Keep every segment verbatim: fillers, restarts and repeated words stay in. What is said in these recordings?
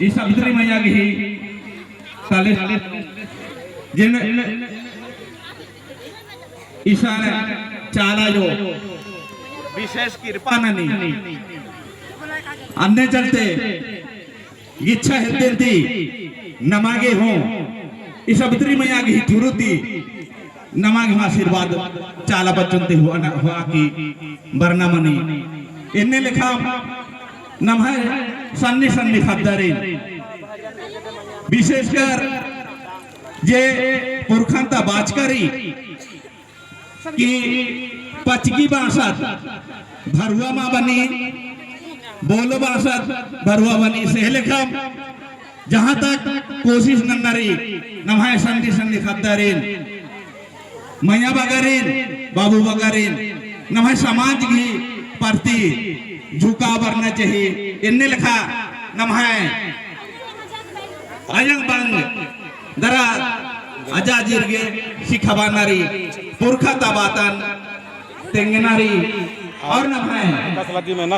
ई सावित्री मैया गही तले जिन इसन चाला आयो विशेष कृपा ननी। अन्ने चलते इच्छा हेद्दे ती नमा गे हूँ ई सावित्री मैया गही थुरु ती नमा गे हूँ आशीर्वाद चाला बच्चन ती हुआ न, हुआ की बरना मनी। एन्ने लेखा नम्है सन्नी सन्नी ख़द्दारिन, विशेषकर जे पुरखन ता बाचका रई कि पचकी बाँसत भरुआ मा बनी, बोलो बाँसत भरुआ बनी, से लेखा जहाँ तक कोशिश नन्ना रई, नम्है सन्नी सन्नी ख़द्दारिन, मइय्याँ बगरिन, बाबू बगरिन, नम्है समाज गही प्रति झुकाव बरना चाहिए। एन्ने लेखा नम्है अयंग बंग दरा अजा जिर गे सिखाबअना रई, पुरखा ता बातन तेंगना रई, और नम्है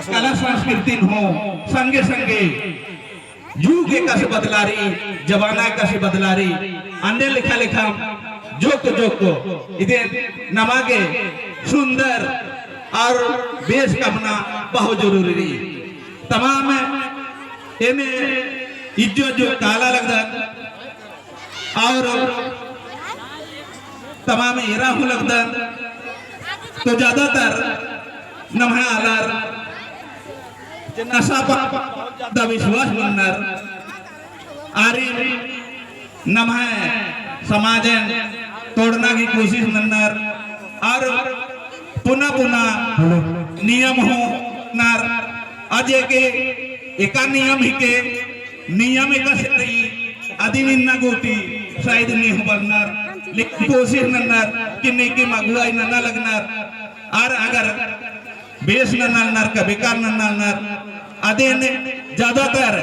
कला संस्कृतिन हूँ संगे संगे जुग एकासे बदला रई, जमाना एकासे बदला रई, अन्ने लेखा लेखा जोक जोक इदे नमा गे सुंदर और बेस कमना बहुत जरूरी रई। तमाम एमे इज्जो जो काला लगदन और तमाम एरा हूँ लगदन, तो ज्यादातर नम्है आलर नशा पा ज्यादा विश्वास मन्नर, आरिन नम्है समाजन तोड़ना की कोशिश नन्नर, और पुना पुना नियम हूँ नन्नर, अजे के एका नियम ही के नियम एकासे रई, अदिन इन्ना गूटी शायद नेहूँ बरनर, लेकिन कोशिश नन्नर कि नेके अगुवाई नना लगनर, और अगर बेस नना लगनर का बेकार नना लगनर, अदिन ज्यादातर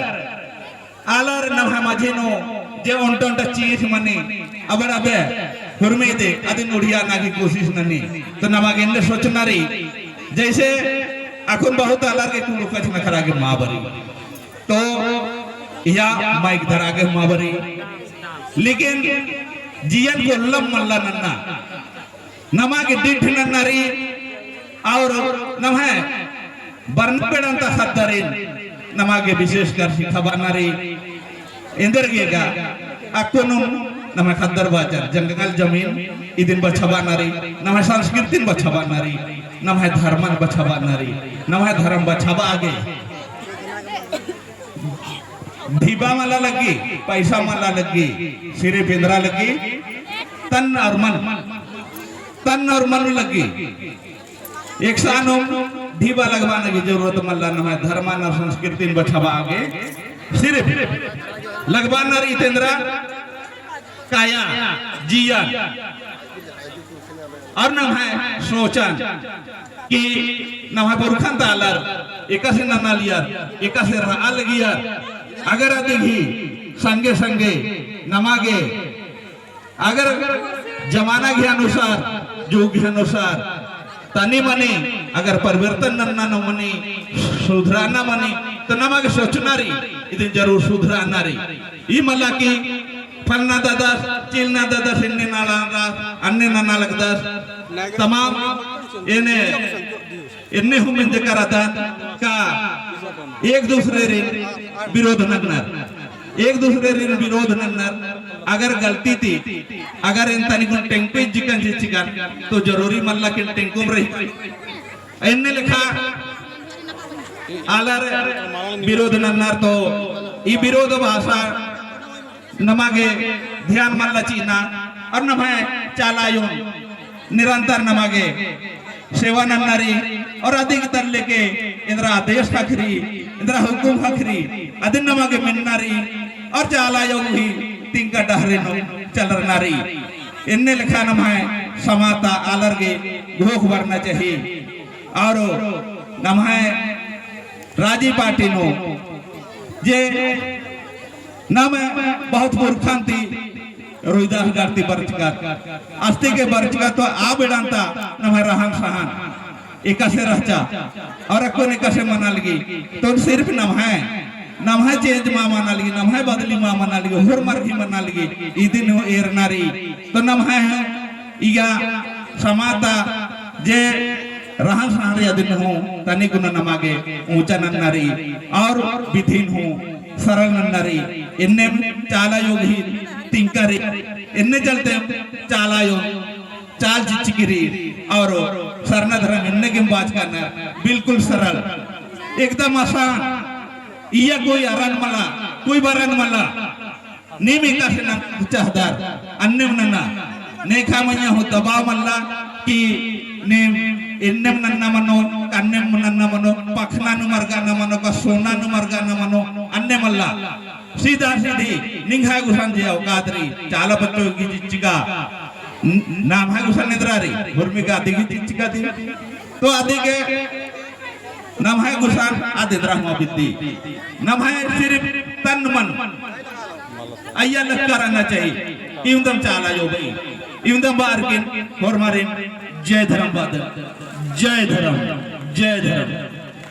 आलर नम्है मझी नू जे ओन्टा ओन्टा चीज मनी अबड़ा बे हुरमी दे अदिन उड़ियाना की कोशिश ननी। तो नमा गे एन्ने सोचना रई, जैसे अक्कुन बहुत आलर गे कुँड़ुख़ कछनखरआ गे मा बरई, तो या माइक धरआ गे मा बरई, लेकिन जियन कोल्लम मल्ला नन्ना। नमा गे डिठ नन्ना रई और नम्है बरना बेड़न्ता ख़द्दारिन नमा गे विशेषकर सिखाबअना रई। एन्देरगे गा अक्कुनुम नम्है ख़द्दर बाचर जंगल जमीन इदिन बछाबअना रई, नम्है संस्कृतिन बछाबअना रई, नम्है धर्मन बछाबअना रई, नम्है धर्म बछाबआ गे ढिबा मला लग्गी, पैसा मला लग्गी, सिरिफ एन्दरा लग्गी, तन और मन, तन और मन लग्गी। एकसानुम ढिबा लगबाना की जरूरत मल्ला, नम्है धर्मन और संस्कृतिन बछाबआ गे सिरिफ लगबाना रई एन्दरा काया, जियन। और नम्है सोचन कि नम्है पुरखन ता आलर एकासे नना लगियर, एकासे रआ लगियर, अगर अदिन ही संगे संगे नमा गे अगर जमाना के अनुसार, जुग के अनुसार तनी मनी अगर परिवर्तन नन्ना नू मनी, सुधराना मनी, तो नमा गे सोचना रई, इदिन जरूर सुधराना रई। ई मला कि फलना ददस, चिलना ददस, एन्ने नना लगदस, अन्ने नना लगदस, तमाम एन्ने, एन्ने हूँ मेंजकर अदन का एक दूसरेरिन विरोध नन्नर, एक दूसरेरिन विरोध नन्नर, अगर गलती ती, अगर एन तनिकुन टेंगपे चिकन जे चिकन, तो जरूरी मल्ला कि टेंगकुम रई। एन्ने लेखा आलर विरोध नन्नर तो ई विरोध भाषा नमा गे ध्यान मल्ला चिअना और नम्है चाला आयोन निरंतर नमा गे सेवा नन्ना रई और अदिन तरले के एन्दरा आदेश ख़क्खरई, एन्दरा हुकुम ख़क्खरई, अदिन नमा गे मेन्ना रई और चाला आयो ही तिंका डहरे नू चलरना रई। एन्ने लेखा नम्है समाज ता आलर गे घोख बरना चाहिए। और नम्है राजी पार्टी नू जे नम बहुत पुरखन ती रुइदास गढ़ ती बरचकत, अस्ती के बरचकत तो आ बेड़न्ता नम्है रहन सहन एकासे रहचा और अक्कुन एकासे मना लगी। तो सिर्फ नम्है, नम्है change मा मना लगी, नम्है बदली मा मना लगी, होरमर भी मना लगी, इदिन हूँ एरना रई। तो नम्है हूँ इया समाता जे रहन सहन रई अदिन हूँ तनिक गुना नमा गे ऊँचा नन्ना रई और विधिन हूँ सरल नन्ना रई। एन्नेम चाला अयो गही तिंका रई, एन्ने चलते चाला अयो चाल चिच्चकी रई और सरना धरम एन्ने गेम बाचका नर बिल्कुल सरल, एकदम आसान। इया कोई अरन मला, कोई बरन मला। नीम एकासे नन्ना चाहदर, अन्नेम नन्ना। नेखा मइय्याँ हूँ दबाव मल्ला कि नीम एन्नेम नन्ना मनो, कन्नेम नन्ना मनो, पखना नू मरगाना मनो, का सोना नू मरगाना मनो, अन्ने मल्ला। सीधा सीधी निंग्है गुसन जे औकात रई, चाला बच्चो गही चिच्चका, न-, नम्है गुसन एन्दरा रई, हुरमी का अदी गही चिच्चका दी। तो अदी गे नम्है गुसन अदी एन्दरा हूँ बिद्दी। नम्है सिर्फ तन मन अइय्या लक्का रहना चाहिए। इवंदम चाला अयो बई, इवंदम बअर की होरमारिन जय धरम बअदन, जय धरम, जय धरम।